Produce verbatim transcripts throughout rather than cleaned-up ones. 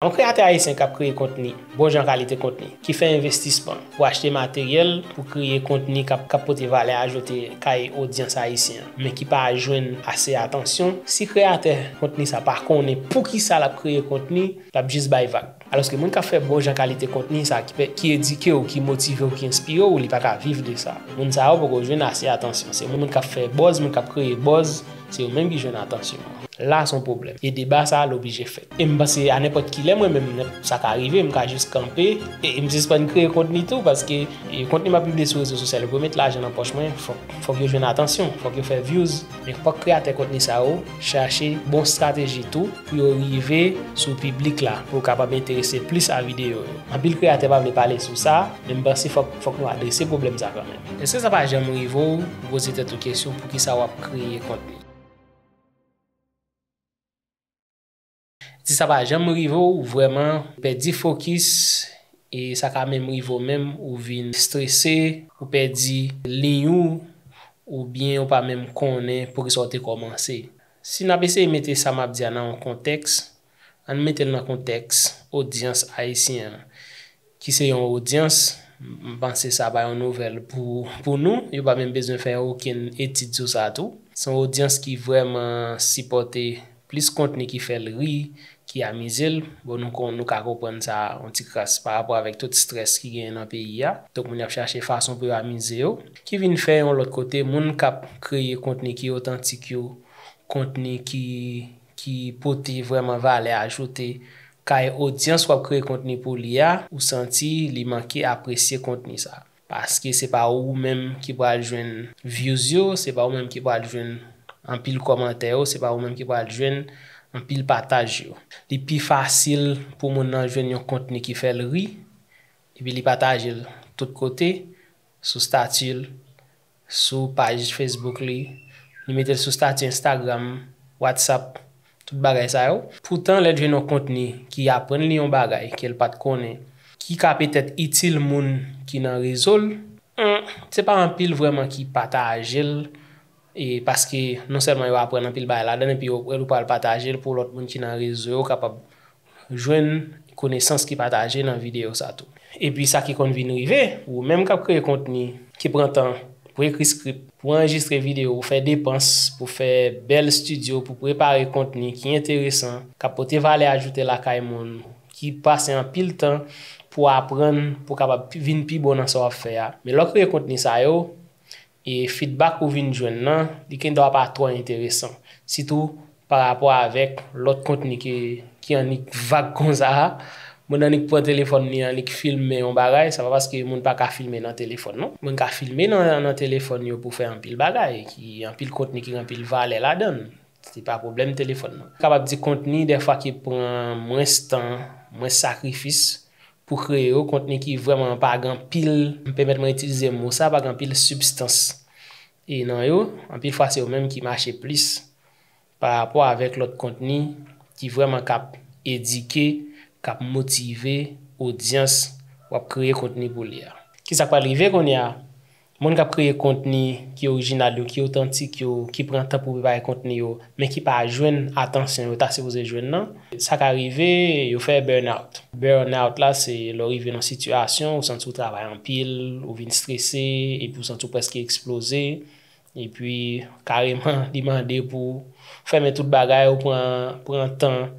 Yon kreyatè ayisyen k ap kreye kontni, bon jan kalite kontni, ki fè envestisman pou achte materyèl, pou kreye kontni k ap, k ap pote valè ajoute kay odyans ayisyen an, men ki pa jwenn ase atansyon, si kreyatè kontni sa pa konnen poukisa l ap kreye kontni, l ap jis bay vag. Alòske moun k ap fè bon jan kalite kontni sa, ki, ki edike w, ki motive w, ki enspire w, li pa ka viv de sa. Moun sa yo poko jwenn ase atansyon. Se moun k ap fè buzz, moun k ap kreye buzz, se yo menm ki jwenn atansyon an. La se yon pwoblèm. E deba sa a, l oblije fèt. E m panse a nenpòt ki lè, mwen menm, sa ka rive, m ka jis kanpe e m sispann kreye kontni tou, paske e kontni m ap pibliye sou rezo sosyal yo, pou yo met lajan nan pòch mwen, fòk, fòk yo jwenn atansyon, fòk yo fè views. Men fòk kreyatè kontni sa yo chache bon estrateji tou pou yo rive sou piblik la, pou yo kapab enterese plis a videyo yo. Anpil kreyatè pa vle pale sou sa, men m panse fòk, fòk nou adrese pwoblèm sa kanmenm. Èske sa pa janm rive w, ou poze tèt ou kesyon poukisa w ap kreye kontni? Si sa pa janm rive w, vrèman, ou pèdi fokis, e sa ka menm rive w menm, ou vin strese, ou pèdi liy ou, oubyen ou pa menm konnen poukisa w te kòmanse. Si n ap eseye mete sa m ap di a nan yon kontèks, ann mete l nan kontèks odyans ayisyen an, ki se yon odyans, m panse sa pa yon nouvèl pou, pou nou, yo pa menm bezwen fè okenn etid sou sa tou. Se yon odyans ki vrèman sipòte plis kontni ki fè l ri, ki amize l. Bon, nou kon, nou ka konprann sa yon ti kras pa rapò avèk tout estrès ki genyen nan peyi a. Donk, moun y ap chache fason pou yo amize yo. Ki vin fè yon lòt kote, moun k ap kreye kontni ki otantik yo, kontni ki, ki pote vrèman valè ajoute kay odyans w ap kreye kontni pou li a, ou santi li manke apresye kontni sa. Paske se pa ou menm ki pral jwenn views yo, se pa ou menm ki pral jwenn anpil kòmantè yo, se pa ou menm ki pral jwenn anpil pataj yo. Li pi fasil pou moun nan jwenn yon kontni ki fè l ri, epi li pataje l tout kote, sou stati l, sou paj Facebook li, li mete l sou stati Instagram, WhatsApp, tout bagay sa yo. Poutan, lè l jwenn yon kontni ki aprann li yon bagay ke l pa t konnen, ki ka petèt itil moun ki nan rezo l, hmm, se pa anpil vrèman ki pataje l, e paske non sèlman yo aprann anpil bagay ladan l, epi yo, yo pral pataje l pou lòt moun ki nan rezo yo kapab jwenn konesans ki pataje nan videyo sa tou. Epi sa ki konn vin rive, ou menm k ap kreye kontni, ki pran tan pou ekri skrip, pou anrejistre videyo, pou fè depans, pou fè bèl estidyo, pou prepare kontni ki enteresan, k ap pote valè ajoute lakay moun, ki pase anpil tan pou aprann, pou kapab pi, vin pi bon nan sa w ap fè a. Men lè w kreye kontni sa yo, e feedback ou vin jwenn nan, li gendwa pa twò enteresan. Sitou pa rapò avèk lòt kontni ki, ki annik vag konsa a. Moun annik pran telefòn li, annik filme yon bagay, sa pa paske moun pa ka filme nan telefòn, non. Moun ka filme nan, nan telefòn yo pou fè anpil bagay, ki anpil kontni ki gen anpil valè ladan l. Se pa pwoblèm telefòn, non. Kapab di kontni dèfwa ki pran mwens tan, mwens sakrifis, pou kreye yo, kontni ki vrèman pa gen anpil, m pèmèt mwen itilize mo sa, pa gen anpil sibstans e nan yo, anpil fwa se yo menm ki mache plis pa rapò avèk lòt kontni ki vrèman k ap edike, k ap motive odyans w ap kreye kontni pou li a. Kisa k pral rive kounye a? Moun k ap kreye kontni ki orijinal yo, ki otantik yo, ki pran tan pou prepare kontni yo, men ki pa jwenn atansyon yo ta sipoze jwenn nan, sa ka rive, yo fè burn out. Burn out la, se lè w rive nan sitiyasyon, ou santi w travay anpil, ou vin strese, epi ou santi w prèske eksploze, epi kareman, li mande pou w fèmen tout bagay, ou pran, pran tan,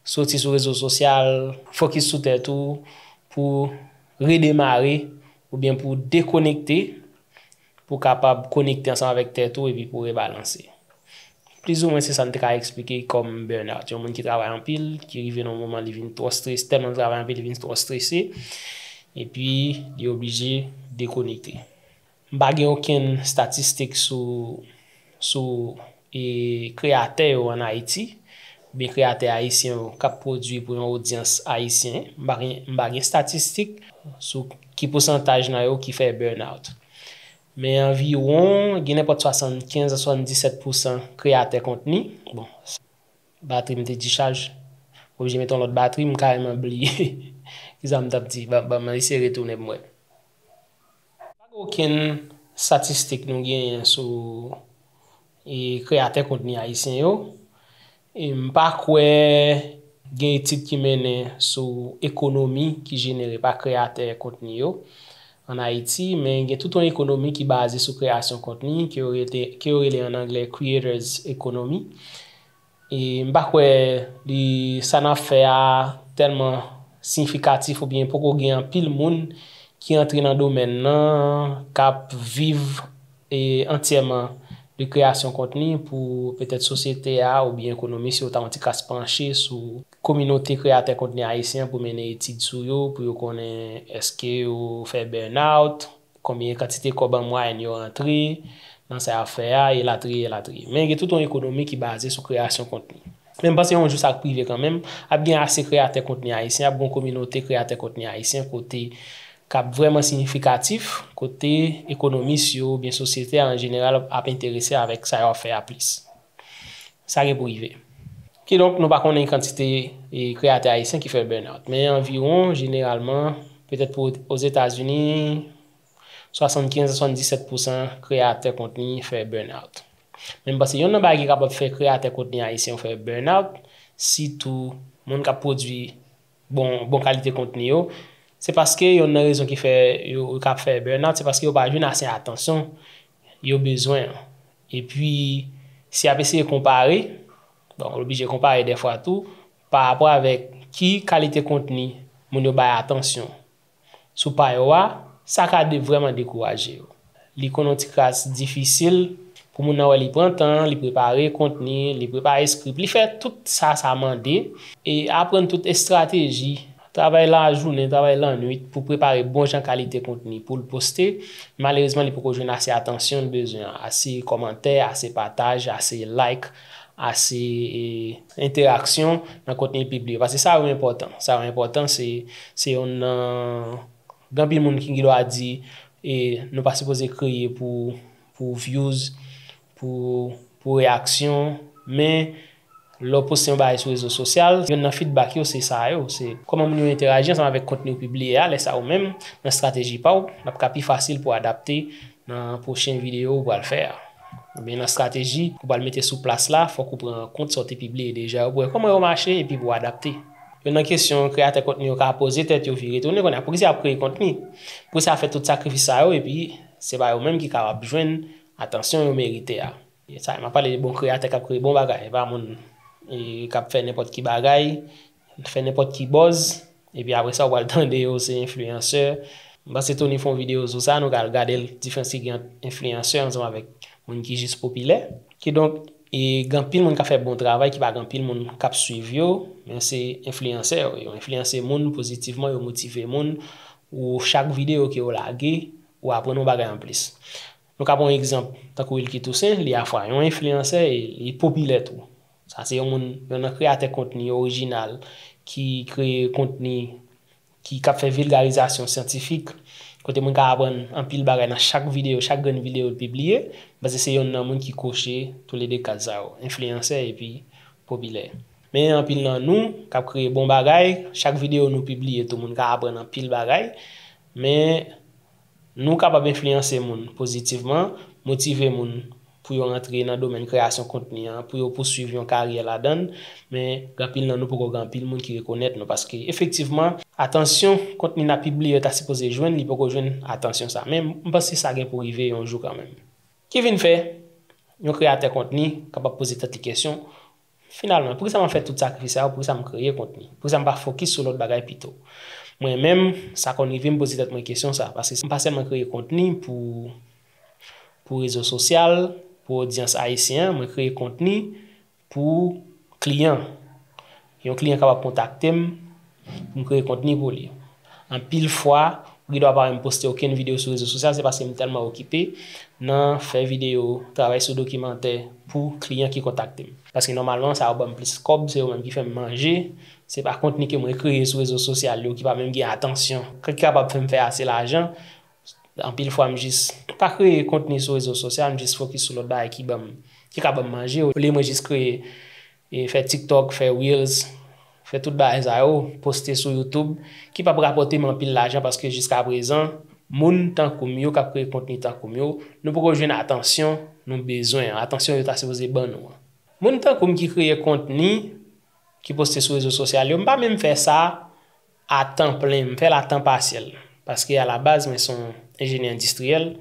soti sou rezo sosyal, fokis sou tèt ou, pou redemare, oubyen pou dekonekte, pou w kapab konekte ansanm avèk tèt ou epi pou w rebalanse. Plizoumwen se sa n te ka eksplike kòm burn out. Yon moun ki travay anpil, ki rive nan yon moman li vin twò strese, tèlman l travay anpil, li vin twò strese, epi li oblije dekonekte. M pa gen okenn estatistik sou, sou, e, kreyatè yo ann Ayiti, oubyen kreyatè ayisyen yo k ap pwodui pou yon odyans ayisyen. M pa gen, m pa gen estatistik sou ki pousantaj nan yo ki fè burn out. Men anviwon, gen nenpòt swasannkenz a swasanndisèt pousan kreyatè kontni. Bon, batri m te dichaj. Oblije mete yon lòt batri, m kareman bliye kisa m t ap di. Ban, ban m eseye retounen pou m wè. Pa gen okenn estatistik nou genyen sou, e, kreyatè kontni ayisyen yo. E m pa kwè Gen etid ki mennen sou ekonomi ki jenere pa kreyatè kontni yo ann Ayiti, men gen tout yon ekonomi ki baze sou kreyasyon kontni ke yo rele, ke yo rele ann anglè creators economy. E m pa kwè li, sa n ap fè a tèlman siyifikatif oubyen poko gen anpil moun ki antre nan domèn nan, k ap viv e antyèman de kreyasyon kontni pou petèt sosyete a oubyen ekonomi, si yo ta yon ti kras panche sou kominote kreyatè kontni ayisyen pou mennen etid sou yo, pou yo konnen èske yo fè burn out, konbyen kantite kòb an mwayèn yo rantre nan sa y ap fè a, elatriye, elatriye. Men gen tout yon ekonomi ki baze sou kreyasyon kontni. Men m panse yon jou sa k prive kanmenm, ap gen ase kreyatè kontni ayisyen, ap gen yon kominote kreyatè kontni ayisyen kote k ap vrèman siyifikatif, kote ekonomis yo oubyen sosyete a an jeneral ap enterese avèk sa yo ap fè a plis. Sa gen pou rive. Kidonk, nou pa konnen kantite e, kreyatè ayisyen ki fè burn out, men anviwon, jeneralman, petèt pou Ozetazini, swasannkenz a swasanndiset pousan kreyatè kontni fè burn out. Men m panse yonn nan bagay ki kapab fè kreyatè kontni ayisyen yo fè burn out, sitou moun k ap pwodui bon, bon kalite kontni yo, se paske yonn nan rezon ki fè yo, yo k ap fè burn out, se paske yo pa jwenn ase atansyon yo bezwen an. Epi, si y ap eseye konpare, bon, w oblije konpare dèfwa tou, pa rapò avèk ki kalite kontni moun yo bay atansyon sou pa yo a, sa ka de, vrèman dekouraje yo. Li konn yon ti kras difisil pou moun nan wè li pran tan, li prepare kontni, li prepare skrip, li fè tout sa sa mande, e aprann tout estrateji, travay lajounen, travay lannwit pou prepare bon jan kalite kontni pou l poste. Malerezman, li poko jwenn ase atansyon l bezwen an, ase kòmantè, ase pataj, ase like, ase e, entèraksyon nan kontni l pibliye. Paske sa yo enpòtan. Sa yo enpòtan, se, se yonn nan, gen anpil moun ki gen dwa di e, nou pa sipoze kreye pou, pou views, pou, pou reyaksyon, men lè w poste yon bagay sou rezo sosyal, yonn nan feedback yo se sa yo, se kòman moun yo entèraji ansanm avèk kontni w pibliye a, lè sa ou menm, nan estrateji pa w, l ap ka pi fasil pou w adapte nan pwochen videyo ou pral fè a. Oubyen nan estrateji ou pral mete sou plas la, fòk ou pran kont sa w te pibliye deja yo pou wè kòman yo mache epi pou w adapte. Yonn nan kesyon kreyatè kontni yo ka poze tèt yo vire tounen kounye a, poukisa y ap kreye kontni? Poukisa y ap fè tout sakrifis sa yo epi se pa yo menm ki kapab jwenn atansyon yo merite a? E sa, m ap pale de bon kreyatè k ap kreye bon bagay, e pa moun e, k ap fè nenpòt ki bagay, fè nenpòt ki buzz, epi apre sa, ou pral tande yo se enfliyansè. M panse Tony fè yon videyo sou sa, nou ka al gade l, diferans ki gen ant enfliyansè ansanm avèk moun ki jis popilè. Kidonk, e, gen anpil moun k ap fè bon travay, ki pa gen anpil moun k ap swiv yo, men se enfliyansè yo ye. Yo enfliyanse moun pozitivman, yo motive moun, ou chak videyo ke yo lage, ou aprann yon bagay anplis. Nou ka pran yon egzanp, tankou Wilky Toussaint, li afwa yon enfliyansè e li popilè tou. Sa se yon moun, yon nan kreyatè kontni orijinal ki kreye kontni ki, k ap fè vilgarizasyon syantifik, kote moun ka aprann anpil bagay nan chak videyo, chak grenn videyo l pibliye, paske se yonn nan moun ki koche toulede kaz sa yo, enfliyansè epi popilè. Men anpil nan nou k ap kreye bon bagay, chak videyo nou pibliye tou moun ka aprann anpil bagay, men nou kapab enfliyanse moun pozitivman, motive moun pou yo rantre nan domèn kreyasyon kontni an, pou yo pouswiv yon karyè ladan l, men gen anpil nan nou poko gen anpil moun ki rekonèt nou, paske efektivman, atansyon kontni n ap pibliye yo ta sipoze jwenn, li poko jwenn atansyon sa. Men m panse sa gen pou rive yon jou kanmenm. Ki vin fè yon kreyatè kontni kapab poze tèt li kesyon, finalman, poukisa m ap fè tout sakrifis sa yo? Poukisa m kreye kontni? Poukisa m pa fokis sou lòt bagay pito? Mwen menm, sa konn rive m poze tèt mwen kesyon sa, paske m pa sèlman kreye kontni pou, pou rezo sosyal, pou odyans ayisyen an, mwen kreye kontni pou kliyan. Yon kliyan kapab kontakte m pou m kreye kontni pou li. Anpil fwa, ou gen dwa pa wè m poste okenn videyo sou rezo sosyal, se paske m tèlman okipe nan fè videyo, travay sou dokimantè pou kliyan ki kontakte m. Paske nòmalman, sa yo ban m plis kòb, se yo menm ki fè m manje, se pa kontni ke mwen kreye sou rezo sosyal yo ki pa menm gen atansyon, ki kapab fè m fè ase lajan. Anpil fwa, m jis pa kreye kontni sou rezo sosyal, m jis fokis sou lòt bagay ki ban m, ki ka ban m manje, olye mwen jis kreye e fè TikTok, fè Reels, fè tout bagay sa yo, poste sou YouTube, ki p ap rapòte m anpil lajan, paske jiska prezan, moun tankou m yo k ap kreye kontni tankou m yo, nou poko jwenn atansyon nou bezwen an, atansyon yo ta sipoze ban nou an. Moun tankou m ki kreye kontni, ki poste sou rezo sosyal yo. M pa menm fè sa a tan plen, m fè l a tan pasyèl. Paske alabaz, mwen se yon enjenyè endistriyèl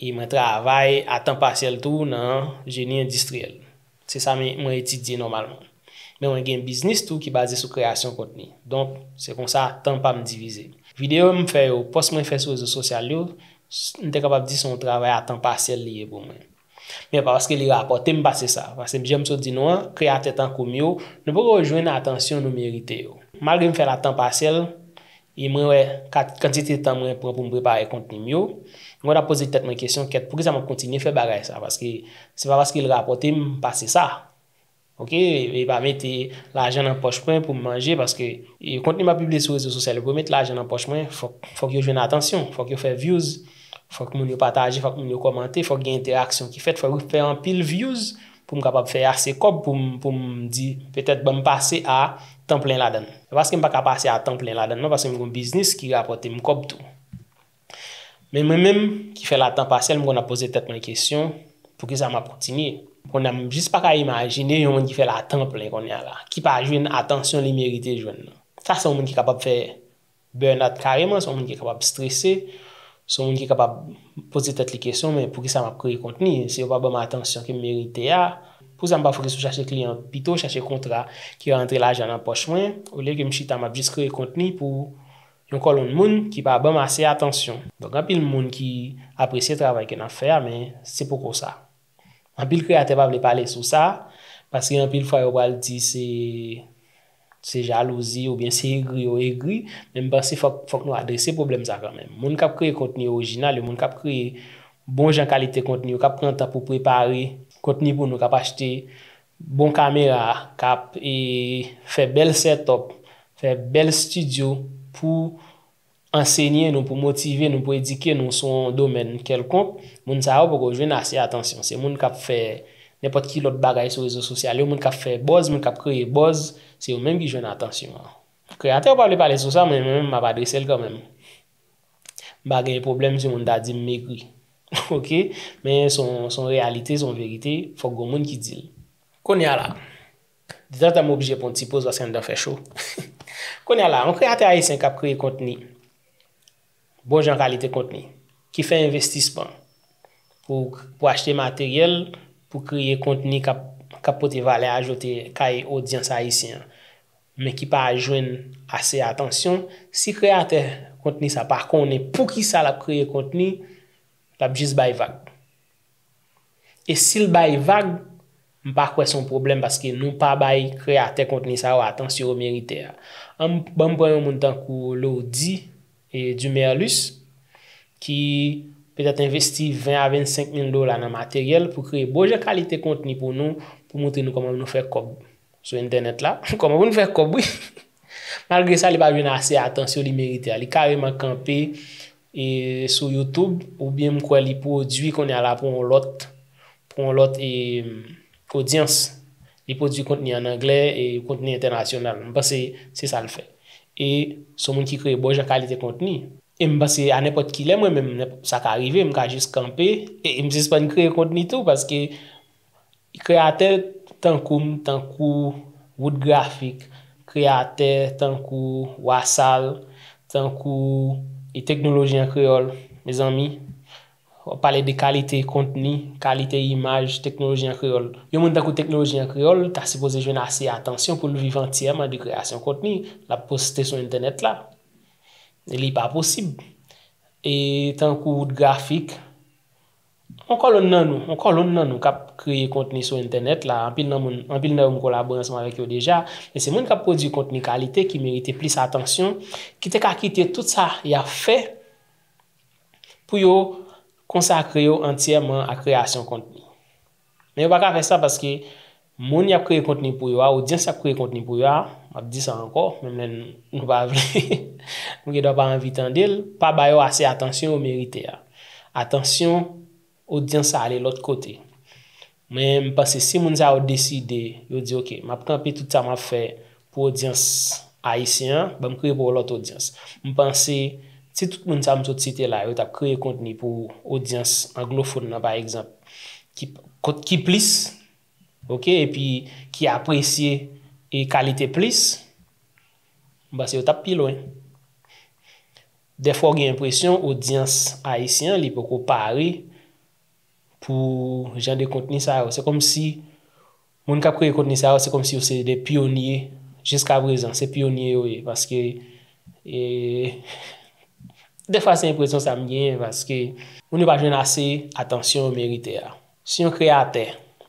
e mwen travay a tan pasyèl tou nan jeni endistriyèl. Se sa mwen, mwen etidye nòmalman. Men mwen gen biznis tou ki baze sou kreyasyon kontni. Donk, se konsa tan pa m divize. Videyo m fè yo, pòs mwen fè sou rezo sosyal yo, m te kapab di se yon travay a tan pasyèl li ye pou mwen. Men pa paske li rapòte m pase sa. Paske jan m sot di nou an, kreyatè tankou m yo, nou poko jwenn atansyon nou merite yo. Malgre m fè l a tan pasyèl, e mwen wè kat-, kantite tan mwen pran pou m prepare kontni m yo, mwen ap poze tèt mwen kesyon, kèt, poukisa m ap kontinye fè bagay sa? Paske se pa paske l rapòte m pase sa. Oke, e pa mete lajan nan pòch mwen pou m manje, paske e kontni m ap pibliye sou rezo sosyal yo, pou yo met lajan nan pòch mwen, fòk, fòk yo jwenn atansyon, fòk yo fè views, fòk moun yo pataje, fòk moun yo kòmante, fòk gen entèraksyon ki fèt, fòk yo fè anpil views pou m kapab fè ase kòb pou m, pou m di, petèt, ban m pase a tan plen ladan l. Se paske m pa ka pase a tan plen ladan l, non, paske m gen yon biznis ki rapòte m kòb tou. Men mwen menm, ki fè l a tan pasyèl, m konn ap poze tèt mwen kesyon, poukisa m ap kontinye? Kounye a, m jis pa ka imajine yon moun ki fè l a tan plen kounye a la, ki pa jwenn atansyon li merite jwenn nan. Sa se yon moun ki kapab fè burn out kareman, se yon moun ki kapab strese, se yon moun ki kapab poze tèt li kesyon, men poukisa m ap kreye kontni? Si yo pa ban m atansyon ke m merite a, poukisa m pa fokis sou chache kliyan pito, chache kontra ki rantre lajan nan pòch mwen, olye ke m chita m ap jis kreye kontni pou yon kòlonn moun ki pa ban m ase atansyon. Donk, anpil moun ki apresye travay ke n ap fè a, men se poko sa. Anpil kreyatè pa vle pale sou sa, paske anpil fwa yo pral di se, se jalouzi oubyen se egri yo egri, men m panse fòk, fòk nou adrese pwoblèm sa kanmenm. Moun k ap kreye kontni orijinal yo, moun k ap kreye bon jan kalite kontni yo, k ap pran tan pou prepare kontni pou nou, k ap achte bon kamera, k ap, e, fè bèl setup, fè bèl estidyo pou ansenye nou, pou motive nou, pou edike nou sou yon domèn kèlkonk, moun sa yo poko jwenn ase atansyon. Se moun k ap fè nenpòt ki lòt bagay sou rezo sosyal yo, moun k ap fè buzz, moun k ap kreye buzz, se yo menm ki jwenn atansyon an. Kreyatè yo pa vle pale sou sa, men mwen menm m ap adrese l kanmenm. M pa gen pwoblèm si moun ta di m m egri. Oke? Men se yon, se yon reyalite, se yon verite, fòk gen moun ki di l. Kounye a la, detantan m oblije pran yon ti poz paske anndan fè cho. Kounye a la, yon kreyatè ayisyen k ap kreye kontni, bon jan kalite kontni, ki fè envestisman pou, pou achte materyèl, pou kreye kontni k ap, k ap pote valè ajoute kay odyans ayisyen an, men ki pa jwenn ase atansyon, si kreyatè kontni sa pa konnen poukisa l ap kreye kontni, l ap jis bay vag. E si l bay vag, m pa kwè se yon pwoblèm paske nou pa bay kreyatè kontni sa yo atansyon yo merite a. An, ban m pran yon moun tankou Lordy, e, Dumerlus, ki petèt envesti ven a vennsenk mil dola nan materyèl pou kreye bon jan kalite kontni pou nou, pou montre nou kòman nou fè kòb sou entènèt la. Kòman pou nou fè kòb, wi. Malgre sa, li pa jwenn ase atansyon li merite a. Li kareman kanpe, e, sou YouTube, oubyen m kwè li pwodui kounye a la pou yon lòt, pou yon lòt, e, odyans. Li pwodui kontni an anglè e kontni entènasyonal. M panse se sa l fè. E se yon moun ki kreye bon jan kalite kontni. E m panse a nenpòt ki lè, mwen menm, nenp-, sa ka rive, m ka jis kanpe e, e m sispann kreye kontni tou, paske kreyatè tankou m, tankou Wood Graphic, kreyatè tankou Wasal, tankou e Teknoloji an Kreyòl, mezanmi, w ap pale de kalite kontni, kalite imaj, Teknoloji an Kreyòl. Yon moun tankou Teknoloji an Kreyòl ta sipoze jwenn ase atansyon pou l viv antyèman de kreyasyon kontni l ap poste sou entènèt la. E li pa posib. E tankou Wood Graphic, yon kòlonn nan nou, yon kòlonn nan nou k ap kreye kontni sou entènèt la, anpil nan moun, anpil nan yo m kolabore ansanm avèk yo deja, men se moun k ap pwodui kontni kalite ki merite plis atansyon, ki te ka kite tout sa y ap fè pou yo konsakre yo antyèman a kreyasyon kontni. Men yo pa ka fè sa paske moun y ap kreye kontni pou yo a, odyans y ap kreye kontni pou yo a, m ap di sa ankò, menm lè n-, nou pa vle, nou gendwa pa anvi tande l, pa ba yo ase atansyon yo merite a. Atansyon odyans sa ale lòt kote. Men m panse si moun sa yo deside, yo di, "Oke, m ap kanpe tout sa m ap fè pou odyans ayisyen an, ban m kreye pou yon lòt odyans." M panse si tout moun sa m sot site la, yo t ap kreye kontni pou odyans anglofòn nan, pa egzanp, ki, kot ki plis, oke, epi ki apresye e kalite plis, m panse yo t ap pi lwen. Dèfwa w gen enpresyon odyans ayisyen an li poko pare pou jan de kontni sa yo. Se kòmsi moun k ap kreye kontni sa yo, se kòmsi yo se de pyonye. Jiska prezan, se pyonye yo ye. Paske, e, dèfwa se enpresyon sa m genyen, paske moun yo pa jwenn ase atansyon yo merite a. Si yon kreyatè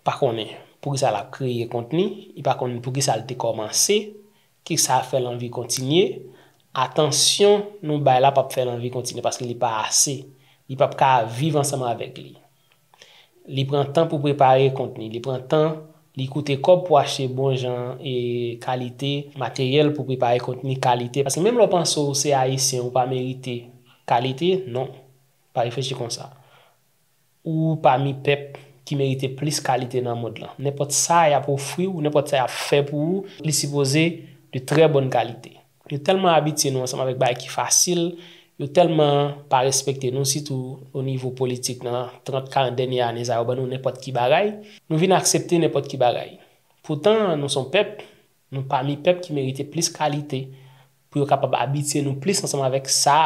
pa konnen poukisa l ap kreye kontni, li pa konnen poukisa l te kòmanse, kisa fè l anvi kontinye, atansyon nou bay la p ap fè l anvi kontinye paske li pa ase. Li p ap ka viv ansanm avèk li. Li pran tan pou prepare kontni. Li pran tan, li koute kòb pou achte bon jan e kalite materyèl pou prepare kontni kalite. Paske menm lè w panse w se ayisyen, ou pa merite kalite, non. Pa reflechi konsa. Ou pami pèp ki merite plis kalite nan mond lan. Nenpòt sa y ap ofri w, nenpòt sa y ap fè pou ou, li sipoze de trè bòn kalite. Nou tèlman abitye nou ansanm avèk bagay ki fasil, yo tèlman pa respekte nou, sitou o nivo politik nan trant, karant dènye ane sa yo ban nou nenpòt ki bagay, nou vin aksepte nenpòt ki bagay. Poutan, nou se yon pèp, nou pami pèp ki merite plis kalite pou yo kapab abitye nou plis ansanm avèk sa,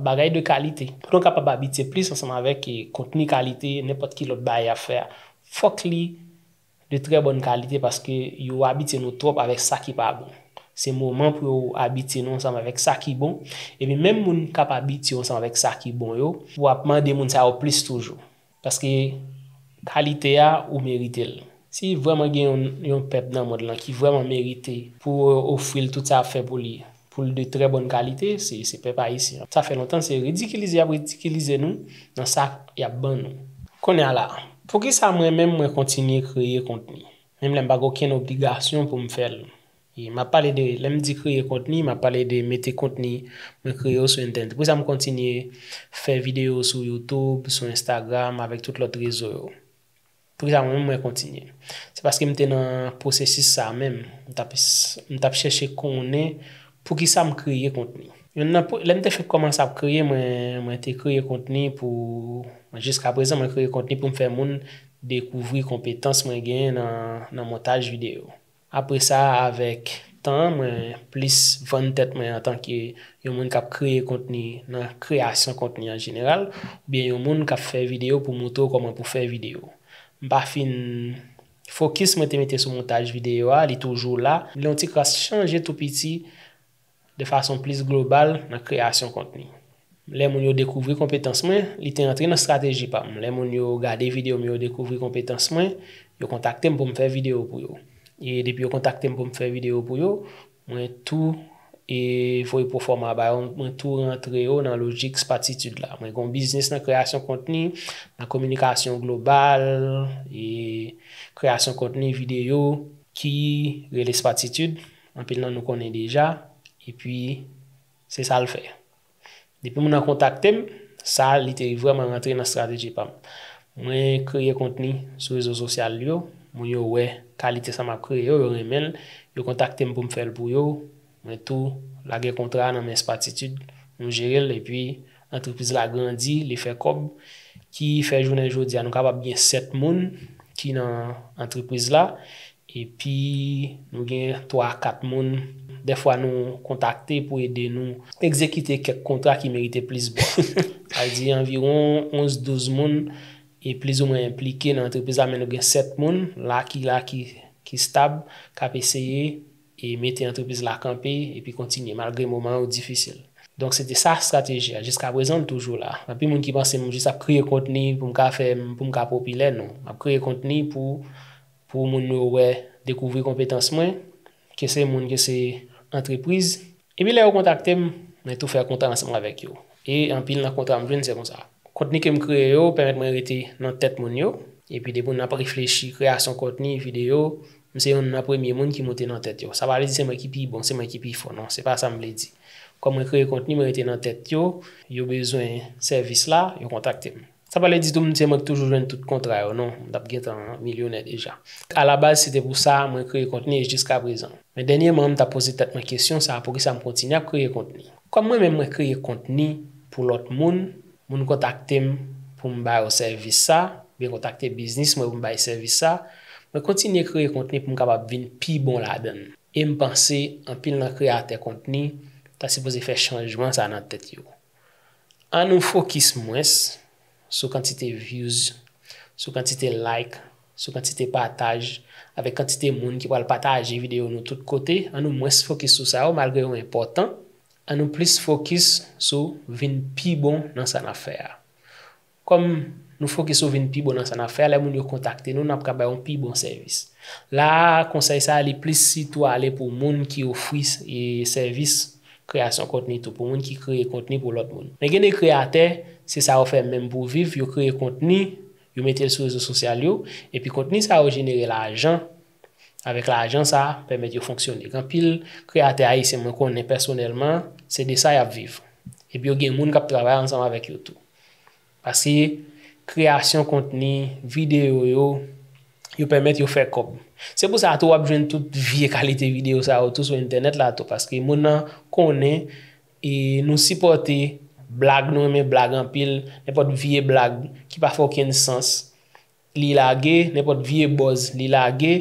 bagay de kalite. Pou nou kapab abitye plis ansanm avèk, e, kontni kalite, nenpòt ki lòt bagay y ap fè a, fòk li de trè bòn kalite paske yo abitye nou twòp avèk sa ki pa bon. Se moman pou yo abitye nou ansanm avèk sa ki bon. Epi menm moun k ap abitye w ansanm avèk sa ki bon yo, w ap mande moun sa yo plis toujou. Paske kalite a, ou merite l. Si vrèman gen yon, yon pèp nan mond lan ki vrèman merite pou ofri l tout sa ap fè pou li, pou l de trè bòn kalite, se, se pèp ayisyen an. Sa fè lontan se ridikilize y ap ridikilize nou nan sa y ap ban nou. Kounye a la, poukisa mwen menm mwen kontinye kreye kontni? Menm lè m pa gen okenn obligasyon pou m fè l. E m ap pale de, lè m di kreye kontni, m ap pale de mete kontni mwen kreye yo sou entènèt. Poukisa m kontinye fè videyo sou YouTube, sou Instagram, avèk tout lòt rezo yo? Poukisa mwen menm mwen kontinye? Se paske m te nan pwosesis sa a menm. M t ap, m t ap chèche konnen poukisa m kreye kontni. Youn nan, lè m te fèk kòmanse ap kreye, mwen, mwen te kreye kontni pou, mwen, jiska prezan, mwen kreye kontni pou m fè moun dekouvri konpetans mwen genyen nan, nan montaj videyo. Apre sa, avèk tan, mwen plis vann tèt mwen antanke yon moun k ap kreye kontni nan kreyasyon kontni an jeneral, oubyen yon moun k ap fè videyo pou montre w kòman pou fè videyo. M pa fin fokis mwen te mete sou montaj videyo a, li toujou la. Li yon ti kras chanje tou piti de fason plis global nan kreyasyon kontni. Lè moun yo dekouvri konpetans mwen, li te antre nan estrateji pa m. Lè moun yo gade videyo m yo, yo dekouvri konpetans mwen, yo kontakte m pou m fè videyo pou yo. E depi yo kontakte m pou m fè videyo pou yo, mwen tou, e, voye pwofòma ba yo, mwen tou rantre yo nan lojik Spatitude la. Mwen gen yon biznis nan kreyasyon kontni, nan kominikasyon global, e kreyasyon kontni videyo ki rele Spatitude. Anpil nan nou konnen deja. Epi, se sa l fè. Depi moun nan kontakte m, sa, li te vrèman rantre nan estrateji pa m. Mwen kreye kontni sou rezo sosyal yo, moun yo wè kalite sa m ap kreye yo, yo renmen l, yo kontakte m pou m fè l pou yo. Mwen tou lage kontra a nan men Spatitude, nou jere l, epi antrepriz la grandi, li fè kòb, ki fè jounen jodi a nou kapab gen sèt moun ki nan antrepriz la, epi nou gen twa, kat moun, dèfwa nou kontakte pou ede nou egzekite kèk kontra ki merite plis bon. Sa vle di anviwon onz, douz moun e plizoumwen enplike nan antrepriz la, men nou gen sèt moun la ki la ki, ki stab, k ap eseye e mete antrepriz la kanpe epi kontinye malgre moman yo difisil. Donk, se te sa estrateji a. Jiska prezan, l toujou la. Anpil moun ki panse m jis ap kreye kontni pou m ka fè, pou m ka popilè, non. M ap kreye kontni pou, pou moun yo wè, dekouvri konpetans mwen, ke se moun, ke se antrepriz. Epi lè yo kontakte m, mwen tou fè kontra ansanm avèk yo. E anpil nan kontra m jwenn, se konsa. Kontni ke m kreye yo pèmèt mwen rete nan tèt moun yo. Epi depi moun ap reflechi kreyasyon kontni, videyo, m se youn nan premye moun ki moute nan tèt yo. Sa pa vle di se mwen ki pi bon, se mwen ki pi fò, non, se pa sa m vle di. Kòm mwen kreye kontni, mwen rete nan tèt yo, yo bezwen sèvis la, yo kontakte m. Sa pa vle di tou m se mwen ki toujou jwenn tout kontra yo, non, m t ap gentan milyonè deja. Alabaz, se te pou sa mwen kreye kontni e jiska prezan. Men dènyèman, m t ap poze tèt mwen kesyon sa a, poukisa m kontinye ap kreye kontni? Kòm mwen menm mwen kreye kontni pou lòt moun, moun kontakte m pou m ba yo sèvis sa, oubyen kontakte biznis mwen pou m bay sèvis sa, mwen kontinye kreye kontni pou m kapab vin pi bon ladan l. E m panse anpil nan kreyatè kontni ta sipoze fè chanjman sa nan tèt yo. An nou fokis mwens sou kantite views, sou kantite like, sou kantite pataj, avèk kantite moun ki pral pataje videyo nou tout kote. An nou mwens fokis sou sa yo, malgre yo enpòtan. An nou plis fokis sou vin pi bon nan sa n ap fè a. Kòm nou fokis sou vin pi bon nan sa n ap fè a, lè moun yo kontakte nou, n ap ka bay yon pi bon sèvis. La a, konsèy sa a, li plis sitou ale pou moun ki ofri s-, e, sèvis kreyasyon kontni tou, pou moun ki kreye kontni pou lòt moun. Men gen de kreyatè, se sa yo fè menm pou viv, yo kreye kontni, yo mete l sou rezo sosyal yo, epi kontni sa yo jenere lajan, avèk lajan sa a, pèmèt yo fonksyone. Gen anpil kreyatè ayisyen mwen konnen pèsonèlman, se de sa y ap viv. Epi yo gen moun k ap travay ansanm avèk yo tou. Paske kreyasyon kontni, videyo yo, yo pèmèt yo fè kòb. Se pou sa tou w ap jwenn tout vye kalite videyo sa yo tou sou entènèt la tou, paske moun nan konnen e nou sipòte blag, nou renmen blag anpil, nenpòt vye blag ki pa fè okenn sans, li lage, nenpòt vye buzz li lage,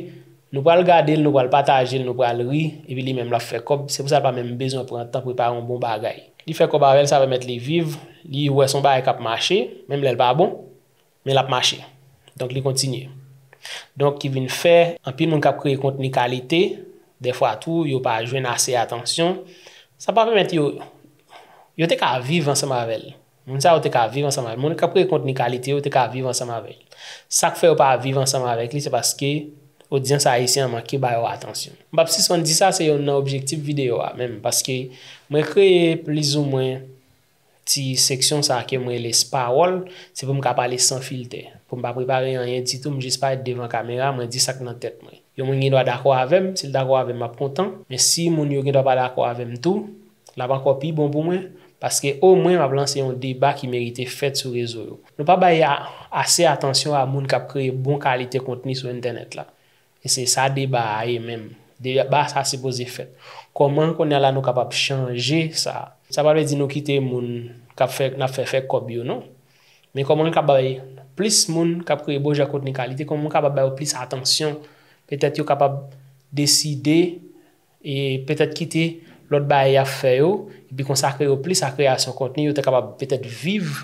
nou pral gade l, nou pral pataje l, nou pral ri, epi li menm l ap fè kòb. Se pou sa l pa menm bezwen pran tan prepare yon bon bagay. Li fè kòb avè l, sa pèmèt li viv, li wè s on bagay k ap mache, menm lè l pa bon, men l ap mache. Donk, li kontinye. Donk, ki vin fè, anpil moun k ap kreye kontni kalite, dèfwa tou, yo pa jwenn ase atansyon. Sa pa pèmèt yo, yo te ka viv ansanm avè l. Moun sa yo te ka viv ansanm avè l. Moun k ap kreye kontni kalite yo te ka viv ansanm avè l. Sa k fè yo pa viv ansanm avèk li, se paske odyans ayisyen an manke ba yo atansyon. M p ap sispann di sa, se youn nan objektif videyo a menm, paske mwen kreye plizoumwen ti seksyon sa a ke m rele Pawòl, se pou m ka pale san filtè. Pou m pa prepare anyen ditou, m jis parèt devan kamera, mwen di sa k nan tèt mwen. Yon moun gen dwa dakò avè m, si l dakò avè m, m ap kontan, men si moun yo gen dwa pa dakò avè m tou, l ap ankò pi bon pou mwen, paske omwen m ap lanse yon deba ki merite fèt sou rezo yo. Nou pa bay a-, ase atansyon a moun k ap kreye bon kalite kontni sou entènèt la. E se sa deba a ye menm. Deba sa sipoze fèt. Kòman kounye a la nou kapab chanje sa? Sa pa vle di nou kite moun k ap fè, n ap fè fè kòb yo, non. Men kòman nou ka bay plis moun k ap kreye bon jan kontni kalite, kòman nou kapab ba yo plis atansyon? Petèt yo kapab deside e petèt kite lòt bagay y ap fè yo, epi konsakre yo plis a kreyasyon kontni, yo te kapab petèt viv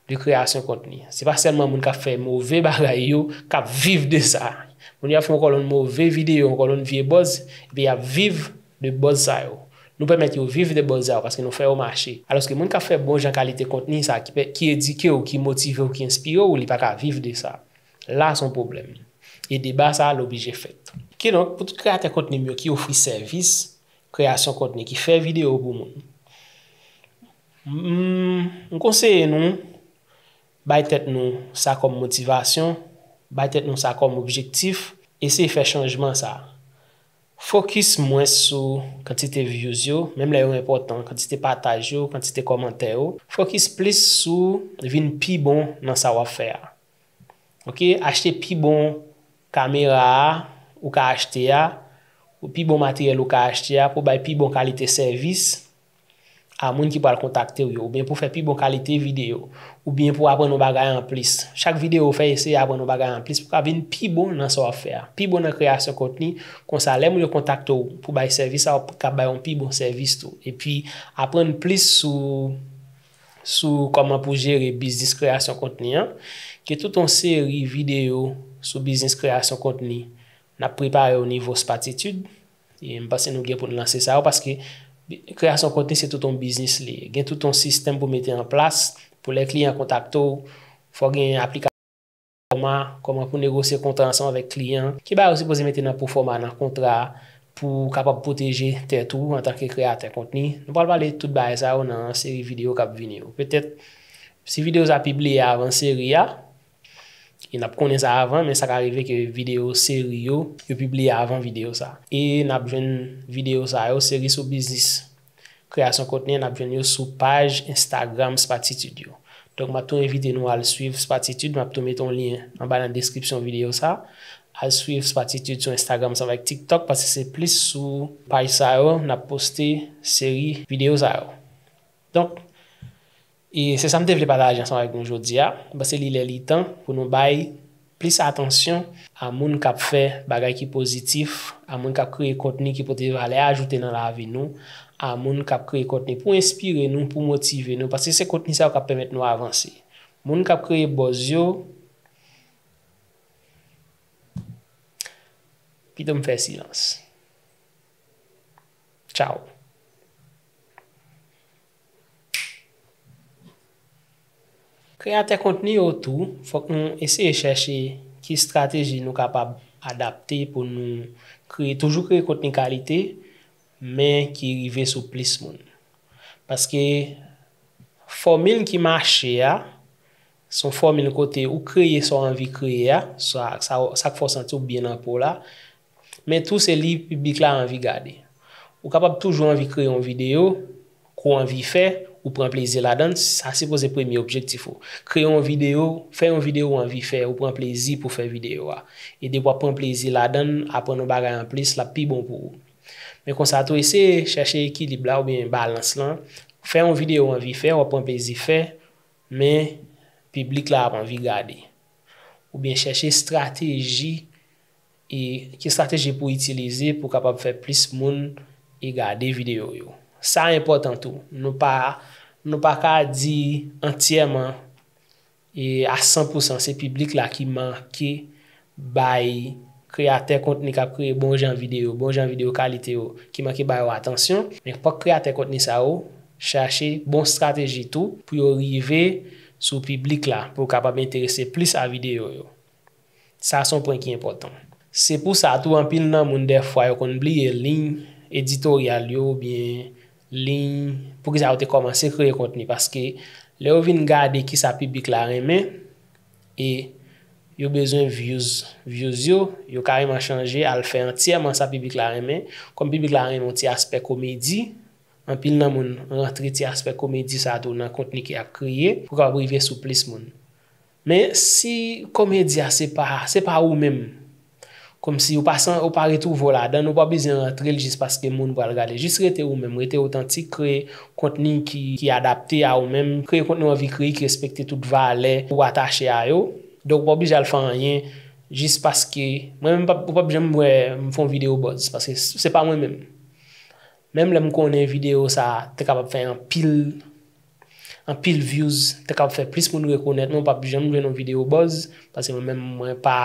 de kreyasyon kontni. Se pa sèlman moun k ap fè move bagay yo k ap viv de sa. Moun yo ap fè yon kòlonn move videyo, yon kòlonn vye buzz, epi y ap viv de buzz sa yo. Nou pèmèt yo viv de buzz sa yo paske nou fè yo mache. Alòske moun k ap fè bon jan kalite kontni sa, ki pè-, ki edike w, ki motive w, ki enspire w, li pa ka viv de sa. La, se yon pwoblèm. E deba sa a, l oblije fèt. Kidonk, pou tout kreyatè kontni m yo ki ofri sèvis kreyasyon kontni, ki fè videyo pou moun, m, m konseye nou bay tèt nou sa kòm motivasyon, bay tèt nou sa kòm objektif, eseye fè chanjman sa a. Fokis mwens sou kantite views yo, menm lè yo enpòtan, kantite pataj yo, kantite kòmantè yo. Fokis plis sou vin pi bon nan sa w ap fè a. Oke, achte pi bon kamera a ou ka achte a, ou pi bon materyèl ou ka achte a pou bay pi bon kalite sèvis a moun ki pral kontakte w yo, oubyen pou fè pi bon kalite videyo, oubyen pou aprann yon bagay anplis. Chak videyo ou fè, eseye aprann yon bagay anplis pou ka vin pi bon nan sa w ap fè a. Pi bon nan kreyasyon kontni, konsa lè moun yo kontakte w pou bay sèvis sa, w ap ka bay yon pi bon sèvis tou. Epi, aprann plis sou, sou kòman pou jere biznis kreyasyon kontni an. Gen tout yon seri videyo sou biznis kreyasyon kontni n ap prepare o nivo Spatitude. E m panse nou gen pou n lanse sa yo, paske bi-, kreyasyon kontni se tout yon biznis li ye. Gen tout yon sistèm pou mete an plas, pou lè kliyan kontakte w, fò gen aplikasyon, kòman, kòman pou negosye kontra ansanm avèk kliyan, ki bagay ou sipoze mete nan pwofòma nan kontra a pou w kapab pwoteje tèt ou antanke kreyatè kontni. Nou pral pale tout bagay sa yo nan seri videyo k ap vini yo. Petèt, si videyo sa pibliye avan seri a, e n ap konnen sa avan, men sa ka rive ke videyo seri yo, yo pibliye avan videyo sa. E n ap jwenn videyo sa yo, seri sou biznis kreyasyon kontni, n ap jwenn yo sou paj Instagram Spatitude yo. Donk, m ap tou envite nou al swiv Spatitude, m ap tou mete yon lyen anba nan deskripsyon videyo sa. Al swiv Spatitude sou Instagram ansanm avèk TikTok, paske se plis sou paj sa yo n ap poste seri videyo sa yo. Donk, e se sa m te vle pataje ansanm avèk nou jodi a. M panse li lè li tan pou nou bay plis atansyon a moun k ap fè bagay ki pozitif, a moun k ap kreye kontni ki pote valè ajoute nan lavi nou, a moun k ap kreye kontni pou enspire nou, pou motive nou, paske se kontni sa yo k ap pèmèt nou avanse. Moun k ap kreye buzz yo, pito m fè silans. Tchaw. Kreyatè kontni yo tou, fòk nou eseye chèche ki estrateji nou kapab adapte pou nou kreye, toujou kreye kontni kalite, men ki rive sou plis moun. Paske fòmil ki mache a, se yon fòmil kote ou kreye sa w anvi kreye a, sa, sa, sa k fè w santi w byen nan po w la, men tou se li piblik la anvi gade. Ou kapab toujou anvi kreye yon videyo ke w anvi fè, ou pran plezi ladan l, sa sipoze premye objektif ou. Kreye yon videyo, fè yon videyo ou anvi fè, ou pran plezi pou fè videyo a. E depi w ap pran plezi ladan l, aprann yon bagay anplis, l ap pi bon pou ou. Men konsa tou, eseye chèche ekilib la oubyen balans lan. Fè yon videyo ou anvi fè, w ap pran plezi fè, men piblik la ap anvi gade. Oubyen chèche estrateji, e ki estrateji pou w itilize pou w kapab fè plis moun e gade videyo yo. Sa enpòtan tou. Nou pa, nou pa ka di antyèman e a san pou san se piblik la ki manke bay kreyatè kontni k ap kreye bon jan videyo, bon jan videyo kalite yo, ki manke ba yo atansyon. Men fòk kreyatè kontni sa yo chache bon estrateji tou pou yo rive sou piblik la, pou yo kapab enterese plis a videyo yo. Sa se yon pwen ki enpòtan. Se pou sa tou, anpil nan moun dèfwa yo konn bliye liy editoryal yo oubyen liy poukisa yo te kòmanse kreye kontni. Paske lè yo vin gade kisa piblik la renmen e yo bezwen views, views yo, yo kareman chanje al fè antyèman sa piblik la renmen. Kòm piblik la renmen yon ti aspè komedi, anpil nan moun rantre ti aspè komedi sa tou nan kontni ke y ap kreye pou kapab rive sou plis moun. Men si komedi a se pa, se pa ou menm, kòmsi ou pa san, ou pa retwouve w ladan l, ou pa bezwen rantre l jis paske moun pral gade. Jis rete ou menm, rete otantik, kreye kontni ki, ki adapte a ou menm, kreye kontni w anvi kreye, ki respekte tout valè ou atache a yo. Donk, ou pa oblije al fè anyen jis paske, mwen menm, ou p ap janm wè m fè yon videyo buzz, paske se pa mwen menm. Menm lè m konnen videyo sa a te kapab fè anpil, anpil views, te kapab fè plis moun rekonèt mwen, ou p ap janm jwenn yon videyo buzz, paske mwen menm, mwen pa,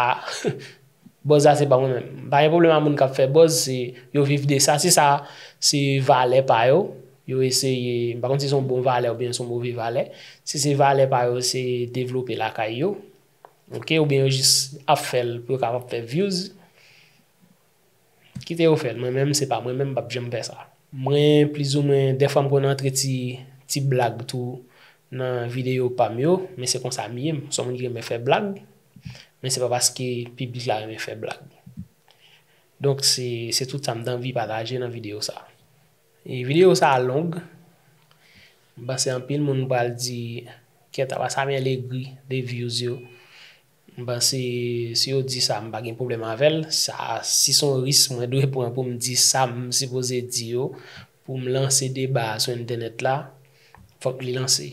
buzz la se pa mwen menm. M pa gen pwoblèm a moun k ap fè buzz, se yo viv de sa, se sa, se valè pa yo, yo eseye, m pa konn si se yon bon valè oubyen se yon move valè, si se valè pa yo, se devlope lakay yo, oke, oubyen yo jis ap fè l pou yo kapab fè views. Kite yo fè l, mwen menm, se pa mwen menm, m p ap janm fè sa. Mwen, plizoumwen, dèfwa m konn antre ti, ti blag tou nan videyo pa m yo, men se konsa m ye, m se yon moun ki renmen fè blag, men se pa paske piblik la renmen fè blag. Donk, se, se tout sa m t anvi pataje nan videyo sa. E videyo sa a long. M panse anpil moun pral di, kèt, apa Samuel egri de views yo. M panse si yo di sa, m pa gen pwoblèm avè l. Sa, si se yon risk mwen dwe pran pou m di sa m sipoze di yo, pou m lanse deba a sou entènèt la, fòk li lanse.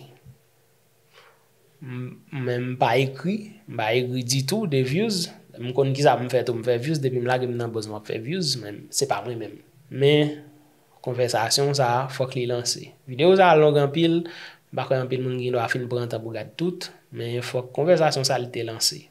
M, men m pa egri, m pa egri ditou de views. M konn kisa pou m fè tou, m fè views, depi m lage m nan buzz m ap fè views, men se pa mwen menm. Men konvèsasyon sa a, fòk li lanse. Videyo sa a long anpil, m pa kwè anpil moun gen dwa fin pran tan pou gad tout, men fòk konvèsasyon sa a li te lanse.